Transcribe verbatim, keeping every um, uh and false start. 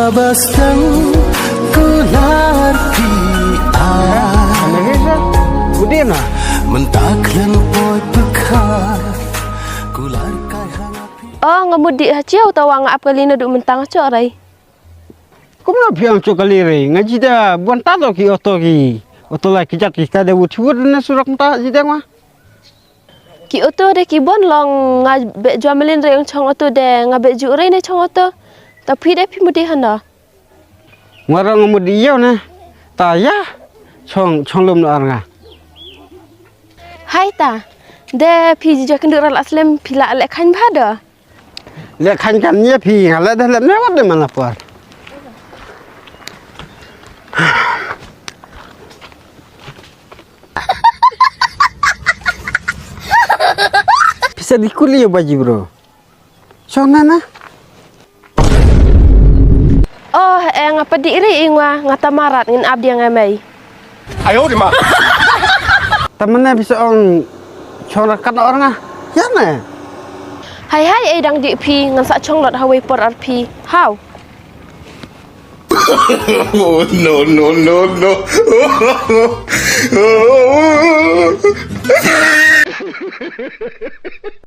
Bastang kular ki a. Udah na. Mentak lang poi pekar. Kular kai hang api. Oh, nga mut dih ha chiaw, tawa nga ap kali naduh mynta nga chok rei. Kumno phi ong chok kali rei? Nga ji da buan ta to ki oto ki. Oto lai ki jat ki ka da wut wut na surak mynta ji da nga. Ki oto de ki buan long, nga beh jua mlien rei ong chong oto de, nga beh ju rei ne chong oto. Ta phi de phi mut dih hano. Nga rong nga mut dih ïew ne. Ta ïa. Chong, chong lum no ar nga. Hai ta. De phi ji jua kynduh ra la slem phi la leh khan bha do. Leh khan kan ïa phi nga leh de leh ne wat de man la por. Pisa di kuli ïa baji bro. Chong na na. Oh, eh, nga padi ri ingwa, nga tamarat ngin ap dia ngai mai. Ayo di ma. Tamane bisa ong chong rakat orang ah. Ya ne. Hai hai, eh, dang di phi ngan sa chong lot hawai por ar phi. How? Oh, no, no, no, no.